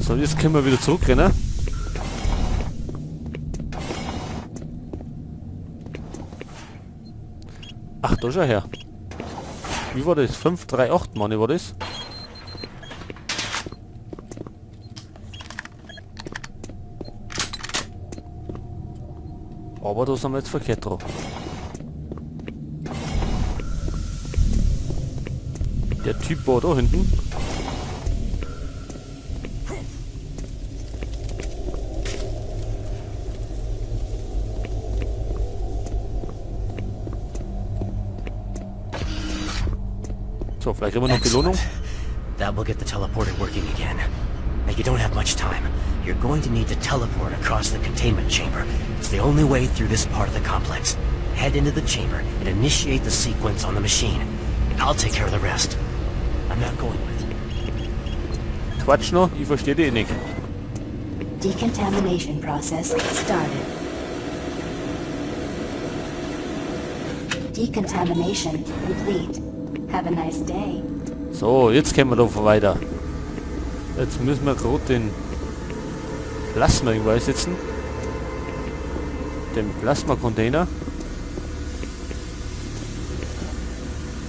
So, jetzt können wir wieder zurückrennen. Ach, da schau her. Wie war das? 538, Mann, war das? Aber da sind wir jetzt verkehrt drauf. Der Typ war da hinten. So, vielleicht kriegen wir noch Belohnung. That will get the teleporter working again. Now you don't have much time. You're going to need to teleport across the containment chamber. It's the only way through this part of the complex. Head into the chamber and initiate the sequence on the machine. I'll take care of the rest. I'm not going with you. Quatsch noch, ich verstehe dich nicht. Decontamination process started. Decontamination complete. Have a nice day. So, jetzt können wir da weiter. Jetzt müssen wir gerade den Plasma irgendwo einsetzen. Den Plasma-Container.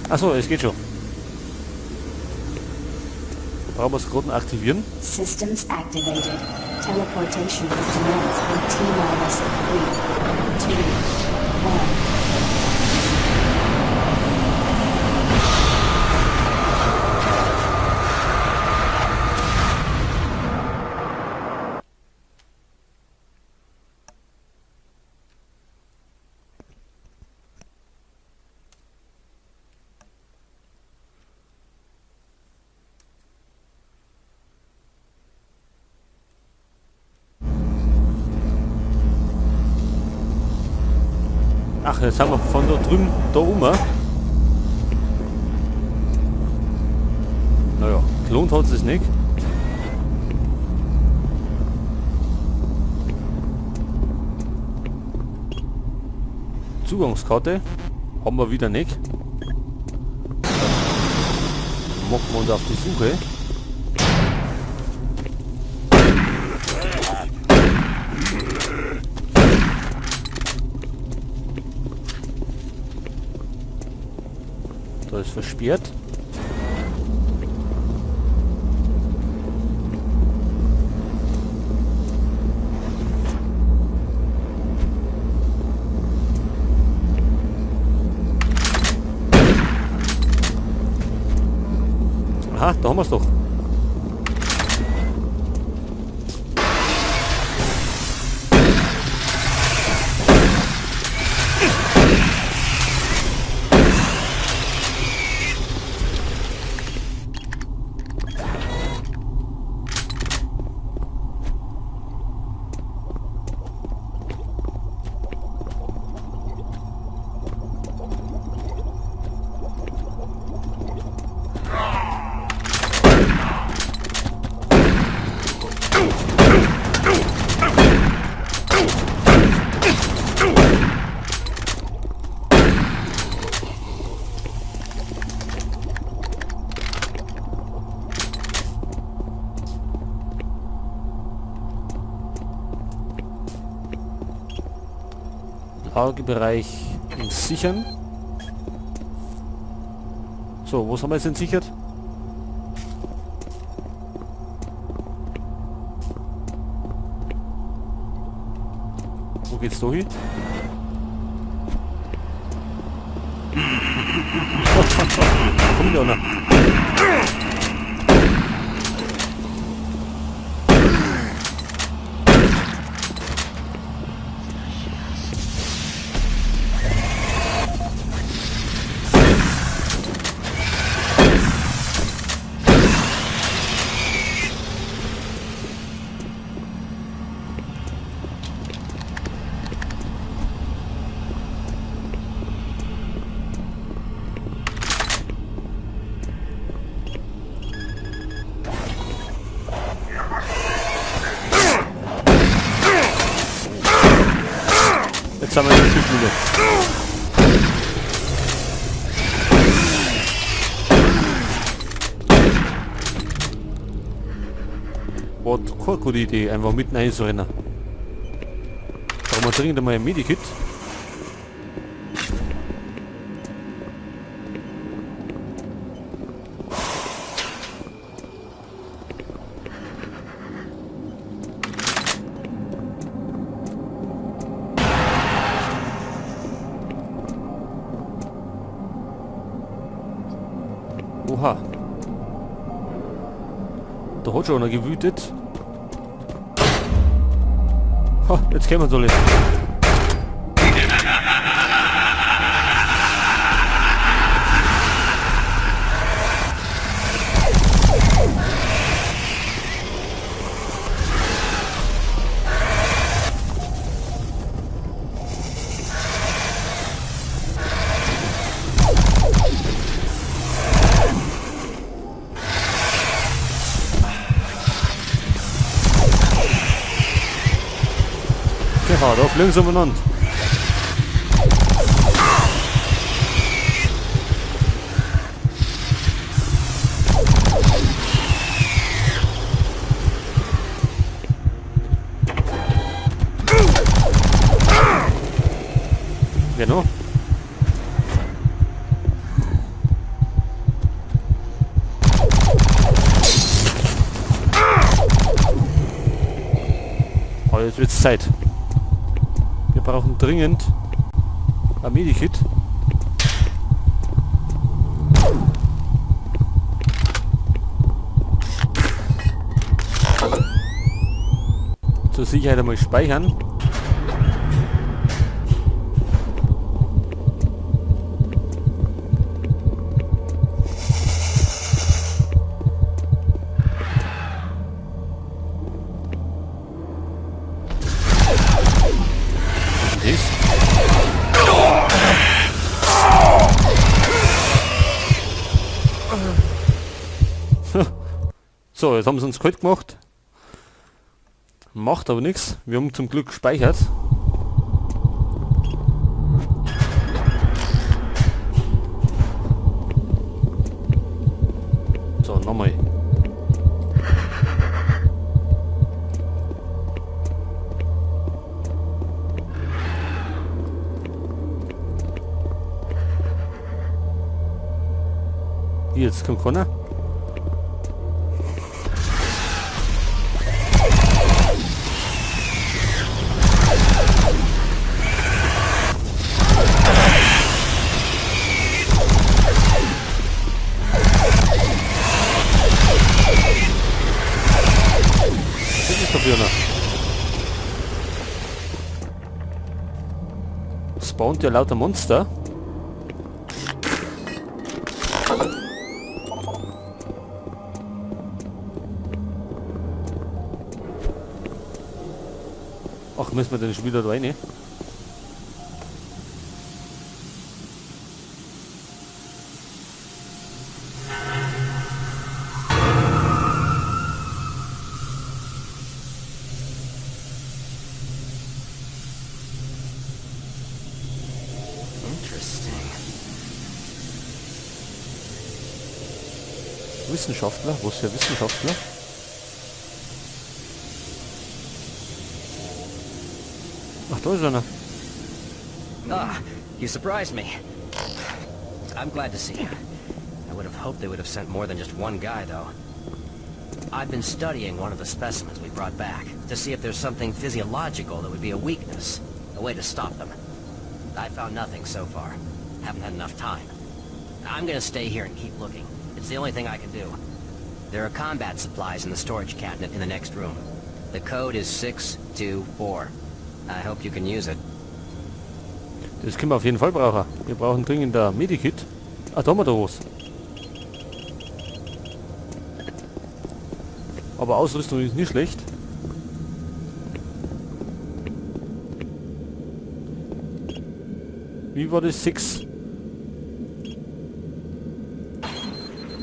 Achso, es geht schon. Brauchen wir es gerade aktivieren. Systems activated. Teleportation will commence in T-minus 3, 2, 1. Ach, jetzt haben wir von da drüben da oben. Naja, gelohnt hat es nicht. Zugangskarte haben wir wieder nicht. Dann machen wir uns auf die Suche. Da ist versperrt. Aha, da haben wir's doch. Lagerbereich entsichern. So, was haben wir jetzt entsichert? Wo geht's da hin? Kommt ja noch. Jetzt haben wir die Zündmühle. War keine gute Idee, einfach mitten reinzurennen. Brauchen wir dringend einmal ein Medikit. Oha. Da hat schon einer gewütet. Ha, jetzt kämen wir so nicht. Ja, da fliegen sie umeinander. Wer noch? Oh, jetzt wird's Zeit. Wir brauchen dringend ein Medikit. Zur Sicherheit einmal speichern. So, jetzt haben sie uns kalt gemacht. Macht aber nichts. Wir haben zum Glück gespeichert. So, nochmal. Jetzt kommt keiner. Spawnt ja lauter Monster. Ach, müssen wir denn schon wieder da rein? Wissenschaftler? Wo ist der Wissenschaftler? Ach, da ist einer. Ah, you surprised me. I'm glad to see you. I would have hoped they would have sent more than just one guy, though. I've been studying one of the specimens we brought back to see if there's something physiological that would be a weakness, a way to stop them. I found nothing so far. Haven't had enough time. I'm gonna stay here and keep looking. It's the only thing I can do. There are combat supplies in the storage cabinet in the next room. The code is 624. I hope you can use it. Das können wir auf jeden Fall brauchen. Wir brauchen dringend ein Medikit. Ah, da haben wir da was. Aber Ausrüstung ist nicht schlecht. Wie war das? 6?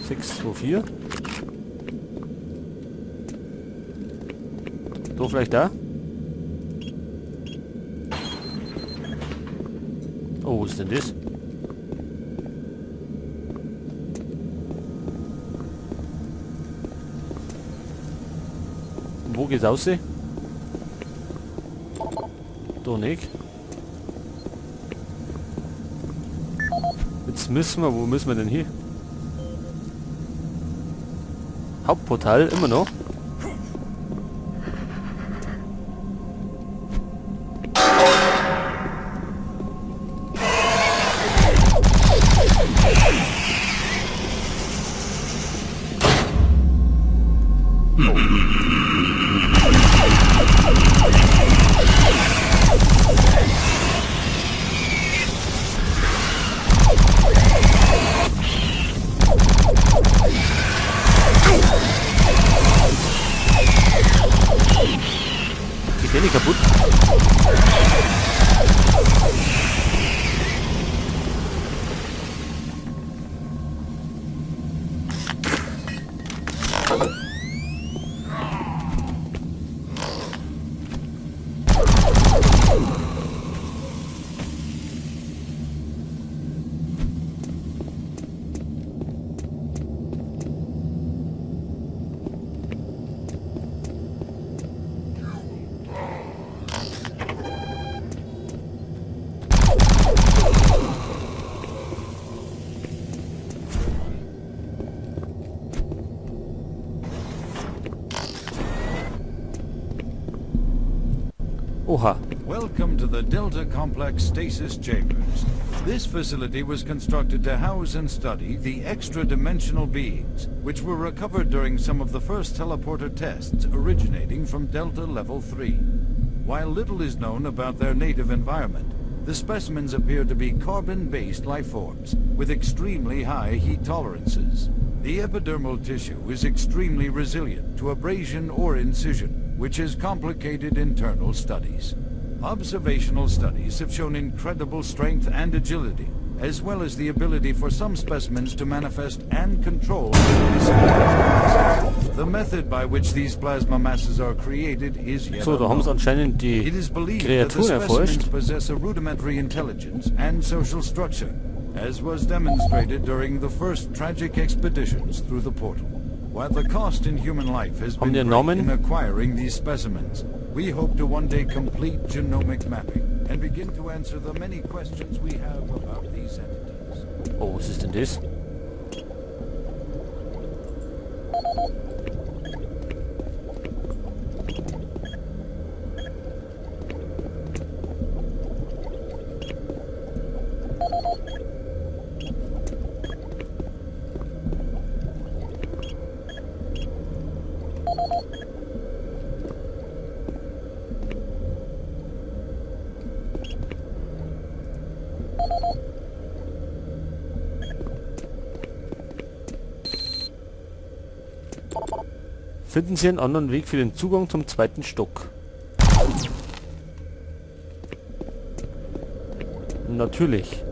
6, 2, 4. Da vielleicht da? Oh, wo ist denn das? Wo geht's raus? Da nicht. Jetzt müssen wir, wo müssen wir denn hier? Hauptportal, immer noch. Geht der nicht kaputt? Oha. Welcome to the Delta Complex Stasis Chambers. This facility was constructed to house and study the extra-dimensional beings, which were recovered during some of the first teleporter tests originating from Delta Level 3. While little is known about their native environment, the specimens appear to be carbon-based life forms with extremely high heat tolerances. The epidermal tissue is extremely resilient to abrasion or incision, which has complicated internal studies. Observational studies have shown incredible strength and agility, as well as the ability for some specimens to manifest and control plasma masses. The method by which these plasma masses are created is yet So, da haben sie unknown. anscheinend die It is believed that the Kreaturen erforscht. specimens possess a rudimentary intelligence and social structure, as was demonstrated during the first tragic expeditions through the portal. While the cost in human life has Haben been die einen great Namen? in acquiring these specimens, we hope to one day complete genomic mapping and begin to answer the many questions we have about these entities. Oh, was ist denn das? Finden Sie einen anderen Weg für den Zugang zum zweiten Stock. Natürlich.